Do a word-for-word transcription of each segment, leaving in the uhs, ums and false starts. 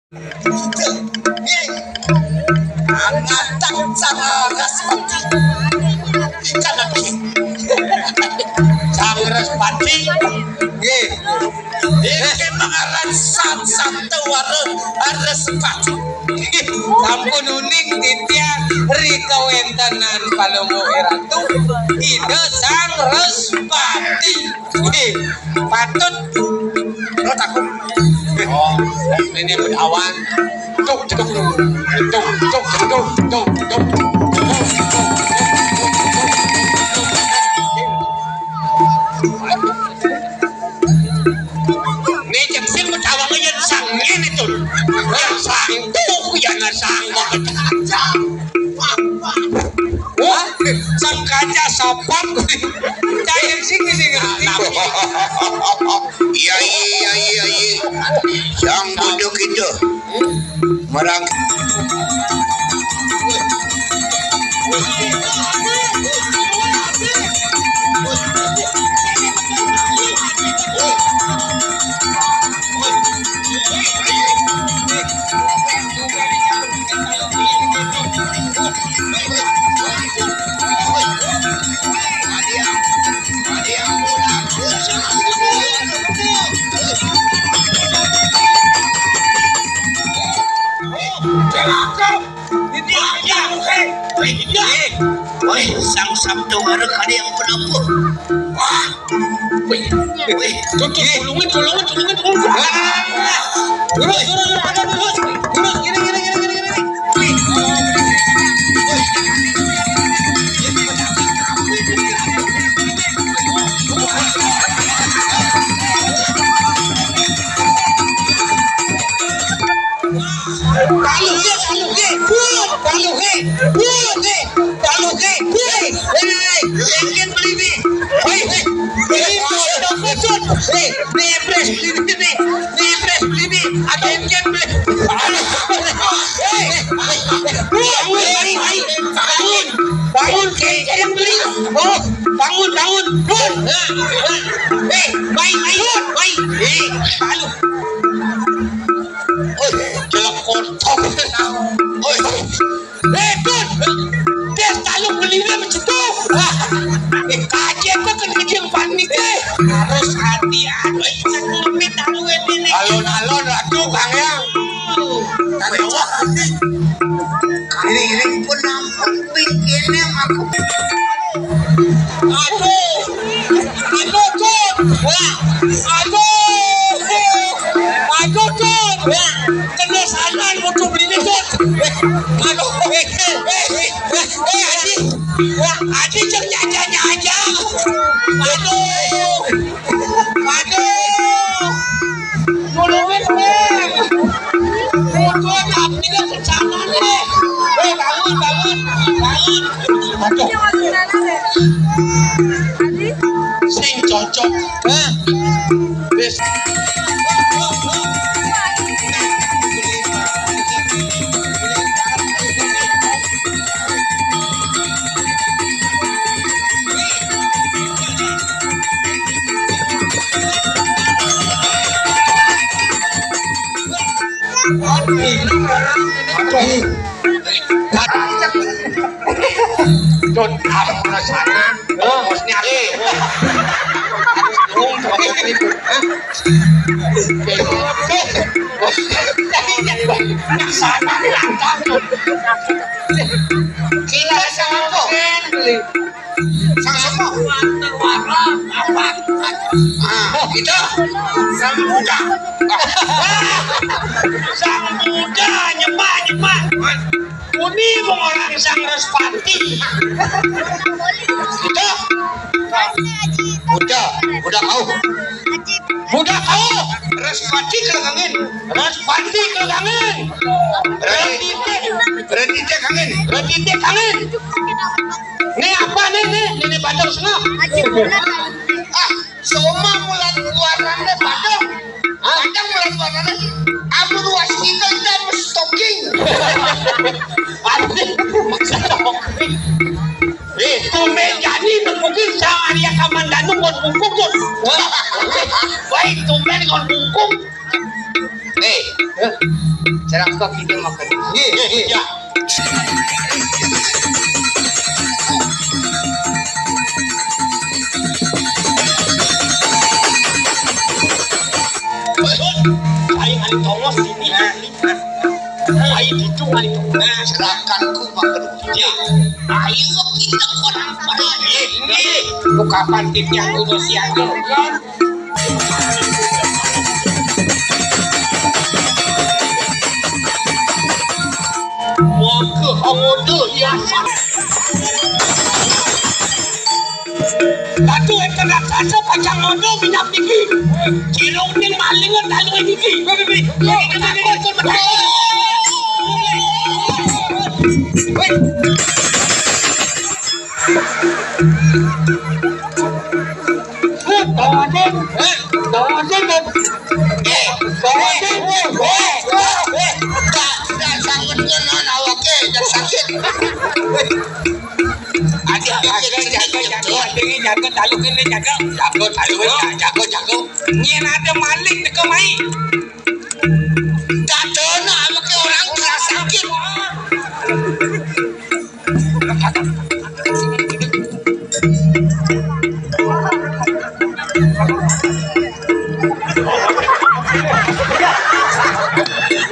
Nggih. Angatan Sang Respati. Ikan lagi. Sang Respati. Nggih. Iki mangaran Sang Sabda Warung Respati. Sampun uning titiang ri kawéntenan Palungguh Ratu Ida Sang Respati. Nggih. Patut. Lo takut. Oh, ini awan. Tuk, tuk, tuk, tuk, tuk, tuk, tuk, tuk. Né jeng sing Bedawang yén sang ngéné to. Yén sang tuh, yén sang banget. Wah, sang kaca sapap. Cai sing sing ngerti. Iya, iya, iya, iya. Sang buduk itu. Merang. Woi, sang sabda wareg ada yang kenapa? Wah. Wih, wih, tuh, tuh, tulungin, tulungin, tulungin, tulungin. Terus, terus, terus, ada terus. Terus, gini, gini, gini, gini, gini. Wih. Paluke, paluke, pun, paluke, pun, eh, paluke, pun, eh, eh, eh, engken belibi. Hei, hei, beli pun, pun, pun. Hei, nepres belibi, hei, nepres belibi. Ada engken beli. Hei, hei, hei, pun, hei, hei, bangun, bangun, engken beli. Oh, bangun, bangun, pun. Hei, hei, hei, hei, hei, palu. Oi, celek kotok. Oi. Eh, Dut. Des taluk beliné mencetuk. Wah. Eh, kaget kok kena kecil panik, eh. Harus hati-hati. Oi, kita ngomit tahu ini nih. Alon-alon, aduh, Kang Yang. Kang Yang, wah, ini. Ini, ini pun ampun, pikirnya aku. Aduh. Aduh, Tut. Wah. Aduh. Aduh, Tut. Wah. Kena sanan mutu beliné, Tut. Aduh. Eh, eh, eh, eh, Aji. Wah, Aji jeung nyaja-nyaja. Aduh. Aduh. Tulungin, Bang. Mutu abdi kencana nih. Eh, bangun, bangun, bangun. Aduh. Sing cocok. Hah? Wis. Don, apa sana? Bosnya, eh. Dong, dong, ini. Sana, lancar. Kira sama kok. Sang sapa? Ah, oh, gitu. Sang Muda. Sang Muda, nyemak, nyemak. Uni mung orang Sang Respati. Gitu. Muda, Muda kau. Muda kau. Respati kelengangin. Respati kelengangin. Retite. Retite kangin. Retite kangin. Né apa né, né? Né, né Badung sengah. Ah, soma mulan warnane Badung. Hah? Badung mulan warnane. Amun waskita itu anu stoking. Arti, maksud stoking. Eh, tumben jadi nepukin Sang Arya Kamandanu ngon bungkung, Gun. Wah, baik tumben ngon bungkung. Eh, Ceraka kita makan. Nggih, nggih, nggih. Ya. Ayo, ayo, tongos ini. Ayo, itu, ayo, itu. Nah, serahkan ku makan. Ya. Ayo, kita orang pada. Nggih, nggih. Ku kapan titiang kudu siaga? Maka hangoda hiasan. Datu wénten raksasa pacang ngoda minyak niki. Jero ning maling taluh niki. Wéh, wéh, wéh. Wéh, wéh. Wéh, wéh. Wéh, wéh. Wéh, wéh. Tak, tak sanggup ngono awaké, tak sakit. Wéh. Aja, aja, jaga, jaga, jaga, jaga, taluh kéné, jaga. Jaga, taluh, jaga, jaga. Nyén ada maling teka mai. Dadana awaké orang terasa sakit.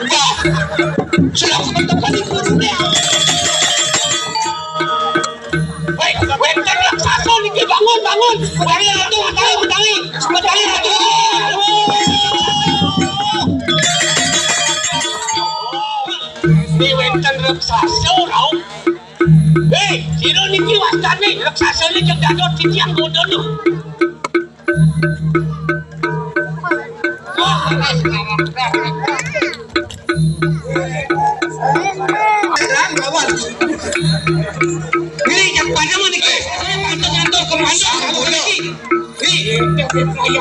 Wah, sudah kebentuk kali kurunya. Wéh, wénten raksasa niki, bangun, bangun. Medangi ratu, medangi, medangi. Medangi ratu. Niki wénten raksasa rauh. Hé, sira niki wastané raksasa niki Gatotkaca titiang goda lho. Ini yang panjang ini, guys. Ngantor-ngantor ke mana? Sang Buddha. Ini,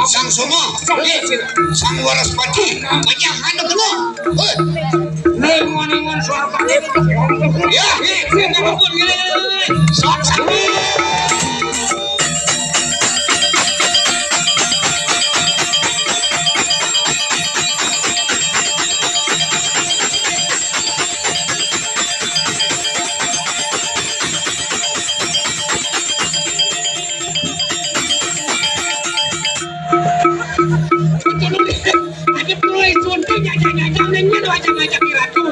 Sang Soma. Ini, Sang Waraspati. Banyak anu kena. Hei. Lengon-lengon suarane. Ya, ini, ini, ini, ini. Sok, sok. Ada perlu isun tu nyajak-nyajak nanya tu ajak-ajak di ratu.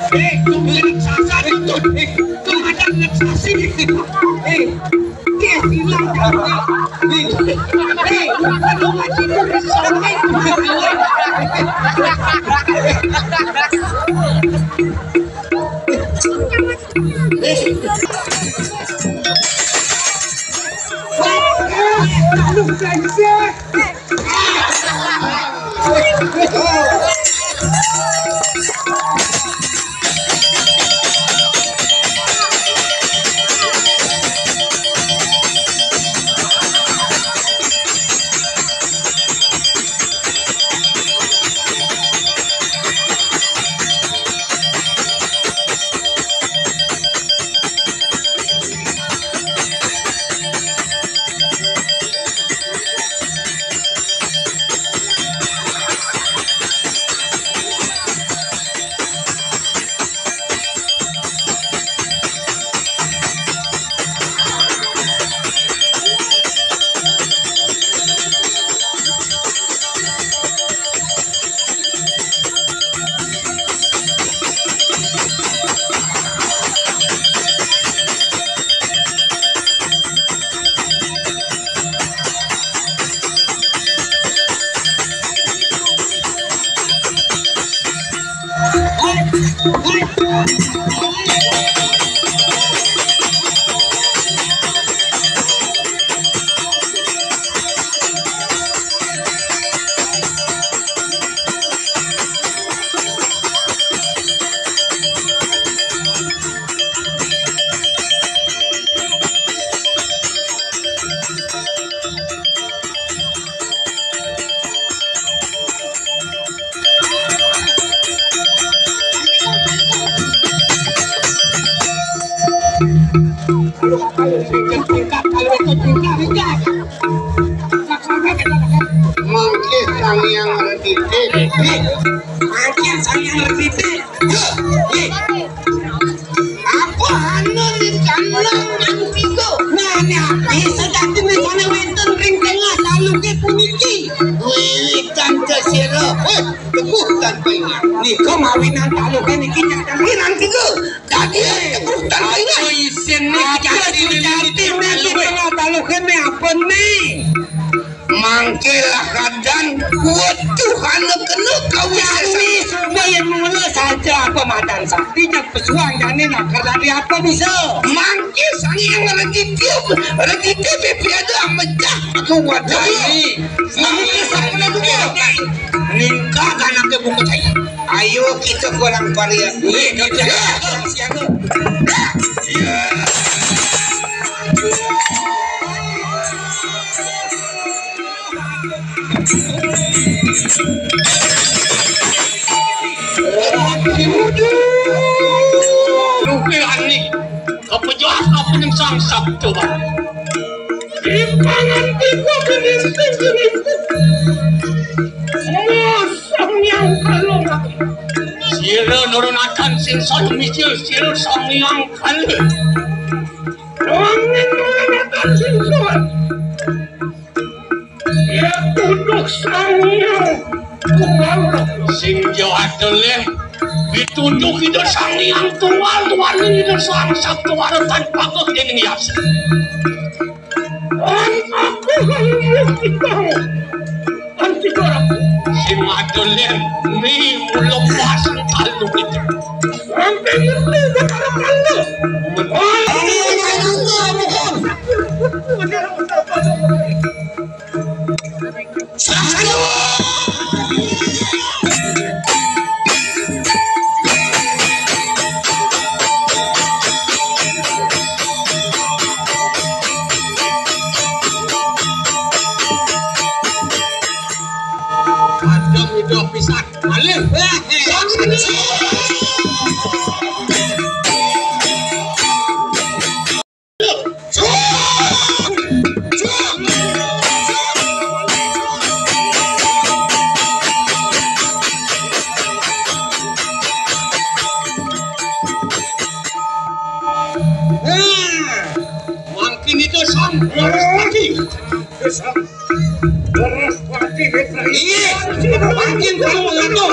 Eh, tunggu raksasa itu. Eh, tunggu ada raksasa itu. Eh, dia hilang. Eh, eh, bukan orang itu disombong. Eh, aduh, brengsek. Mangke Sang Hyang Redite. Mangke Sang Hyang Redite. Apa anu dicanang antigo? Nah, niki sejatine sane wenten ring tengah taluke puniki. Wiwitan ke sira. Weh, teguh tanpa ingat. Nika mawinan taluke niki nyatang pirang tiga. Dadi teguh tanpa ingat. Apa isin niki? Apa sujati niki tengah taluke me apa ni? Mangke lakadan kuat Tuhan kena kawin. Jani suba yen mula saja apa madan sakti jak pesuang jani nakar dadi apa bisa. Mangke Sang Hyang Raditya, Raditya bepiada mejah aku wadai. Mangke sakna juga. Ningkah anake bungut saya. Ayo kita kurang paria. Nggih, kita siaga. Duke ani, kepejoas apa ning Sang Sabtu Bang? Timbangan tiga kening sing diringkuk. Mosong yang kalung. Sira nurunakan sing satu misil, sira Sang Hyang Kali. Wong ning nurunakan sing suwun. Ya kudu Sang Hyang Tunggal. Sing jawatele ditunjuk Ida Sang Hyang Tunggal, tuan Ida Sang Sabtu Wara tanpa kening yas. Wong aku lalu kita. Anti dorong. Sing adolen ni mula pasang talu kita. Sampai ngerti betara malu. Padang udah pisah. Alih. Mangkin itu sam, leres pati. Sam, leres pati, Petra. Iya, mangkin kamu itu.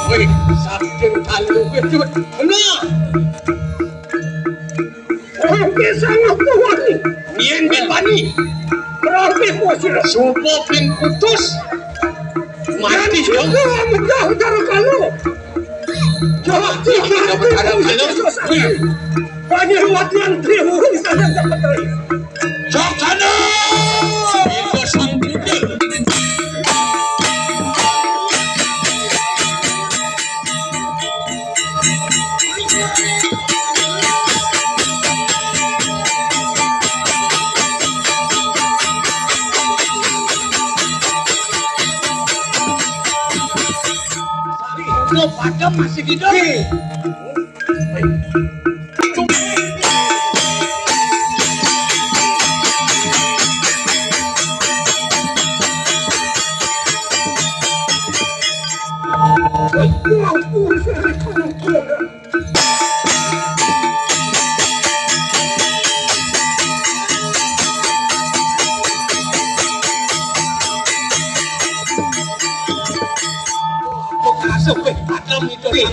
Wih, saking kalu kecut. Nah. Sampai sangat tuan. Yen bin bani. Berarti kuasir. Supo bin putus. Mati dong. Mudah-mudah kalu. Jawab tiga. Banyak latihan triwulan sana dapat. Joksana! Iko sang putih. Lo pada masih hidup. Sumpih, ada mito. Pi,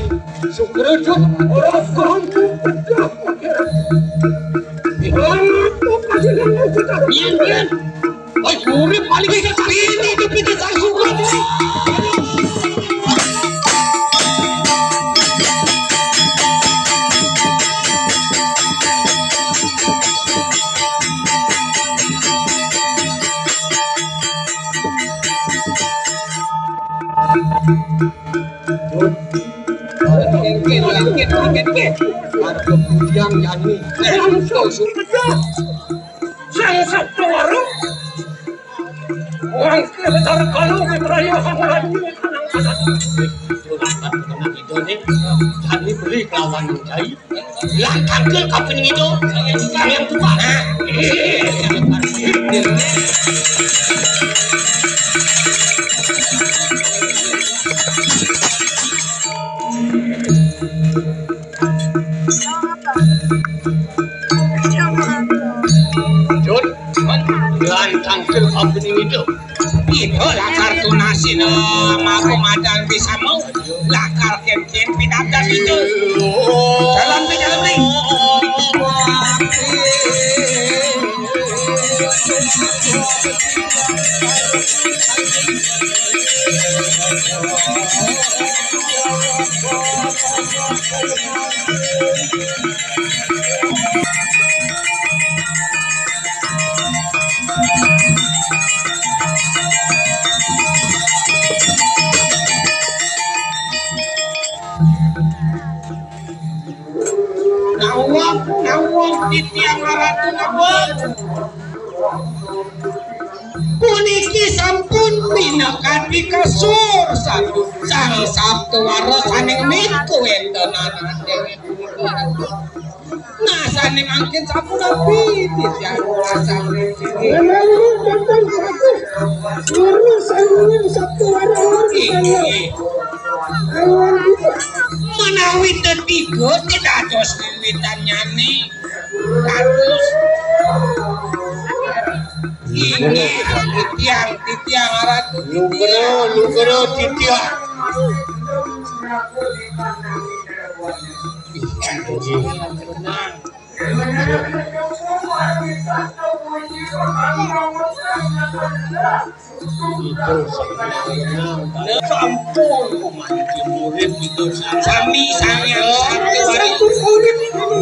sukra, Jun. Ora, ora. Biyen, biyen. Oi, urip paling ini, itu pindah sang sukra. Kengken, kengken, kengken. Ada pujian nyanyi. Langsung sudah. Saya satu warung. Wong kita kalau kita rayu sama lagi. Itu beli kelawan jai. Lah tangkil kapan gitu? Kalian tua. Nah. Jun, lan tangkil kapan gitu? Ida lakar tunasina maka madan bisa mau. Lakar kengken pidabdab ida. Jalan pi, jalan pi. Nawang, nawang titiang Ratu Nawang. Puniki sampun minakadi kasur sang, sang saptawara saning mikuwéntenan déwék punika. Nah, sané mangkin sapunapi titiang rasane? Menawi sampun saku, guru saluhur Sabtu warang. Inggih. Menawi tetiga, dados wiwitannyané. Dados. Inggih, titiang, titiang, Ratu, titiang. Lugra, lugra, titiang. Sampun, umat murid itu sami. Sami, sami, sami.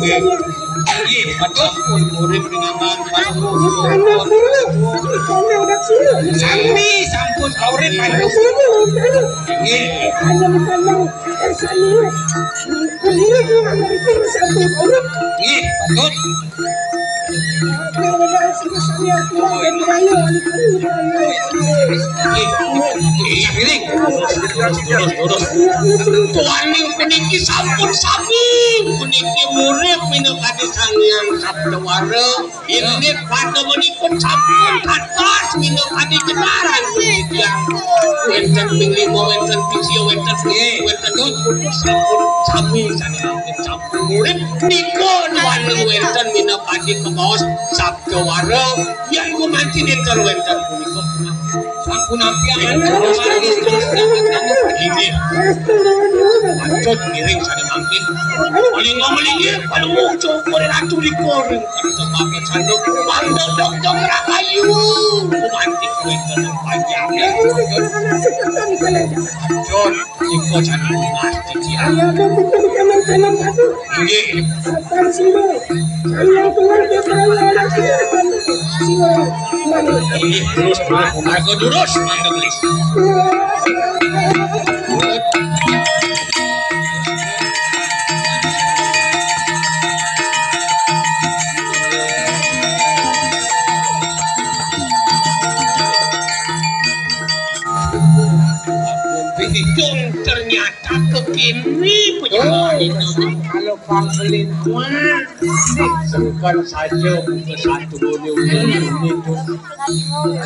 Nggih. Nggih, betul. Sampun urip dengan. Sami, sampun urip. Nggih. Nggih, betul. Nggih, nggih, nggih. Terus, terus, terus. Tuaning puniki sampun sami. Puniki murid minangka Sang Hyang Sabdawara. Inggih, pademenipun sampun kathah minangka jenaran titiang. Wénten ping lima, wénten ping sia, wénten ping, wénten ping putus sampun sami sané mangkin sampun murid. Nika nuwun wénten minangka kabaos sabda wara, yén gumanti nénten wénten punika. Sampun ampiang terus, terus, terus, terus. Inggih. Lanjut ngiring sané mangkin. Malinga malinggih, paduka cokor ratu rikor. Kacamata sanduk, pandok dok dok rakayu. Kumantik kuwi tenang panjang. Lanjut, iko jangan mas titian. Inggih. Inggih, terus, terus, mangga durus, mangga gelis. Bidung ternyata kekini pejabat itu. Kalau pangkelin mah, sengkan saja buka satu dunia itu.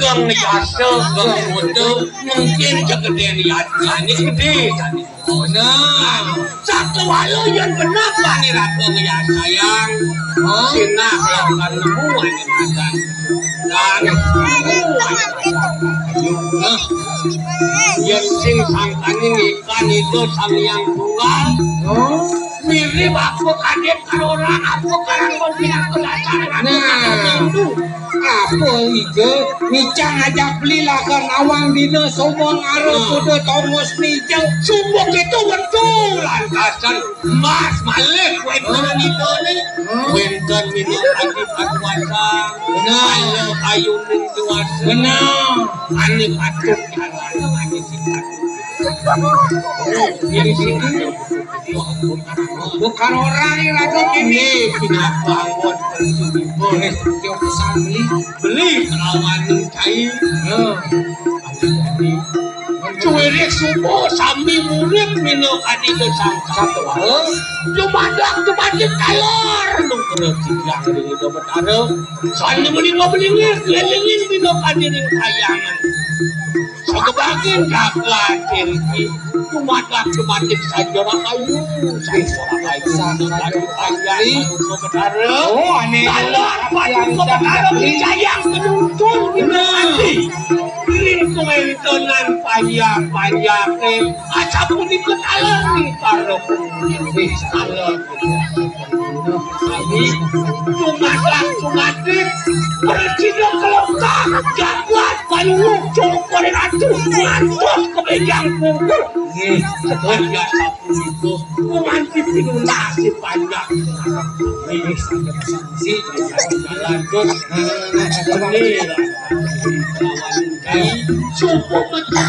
Geng yasa, geng foto, mungkin jegedé yasa, ini gedé, tadi. Nah, satu walu yang benar, Pak Nirata, ya sayang. Sinah, lakukan nemu, ini makan. Dan nemu, ini makan. Nah, yén sing sangkaning ikan itu Sang Hyang Tunggal. Oh, mirip apa kadén karo orang, apa karang kon pinaka dasar. Nah, apa iga ngicang ajak beli lakan awang dina sombong arep kuda tongos nijeng. Sumpuk itu wetu lantasan emas malih wénten ida né. Wénten minangka adipati kuasa. Benar. Kala ayuning dewasa. Benar. Ané patut jalan, ané sing patut. Ini sing bukan orang yang lagu ini. Ini pindah bangun. Boleh, tiap pesan beli. Beli kelawan cai. Cuwirik subuh sami murid minangka dina sang Satwa. Dumadak dumadik taler nang kena cidang ring Ida Betara. Sami melingga-melingir kelilingin minangka dina kayangan. Sagebagin jagat iriki. Dumadak dumadik saja rahayu, saja rahayu. Sang Satwa. Ida Betara. Oh, ané. Taler Ida Betara dicayang penuntun minangka adi. Ring kawéntenan panjak-panjaké, asapunika taler para pemudi. Taler. Sami dumadak dumadik, prasida kelengkah, jagat panuwun, cokor ratu, ngantos ka béjang pungkur. Nggih, setuju. Sapunika, gumanti pinunasi panjak. Nggih, sampun jalan terus. Nggih. Sumpah betul,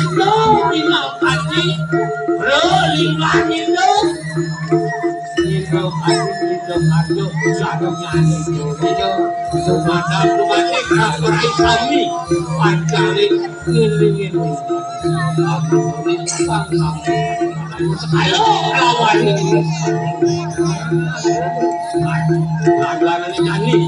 Minal Aji. Bro, lingkar itu. Minal Aji, Minal Aji. Satu nyanyi, Minal. Sumadan, sumadan, kaperai sami. Pacarin, ngiringin. Ayo, lawan. Lawan nyanyi.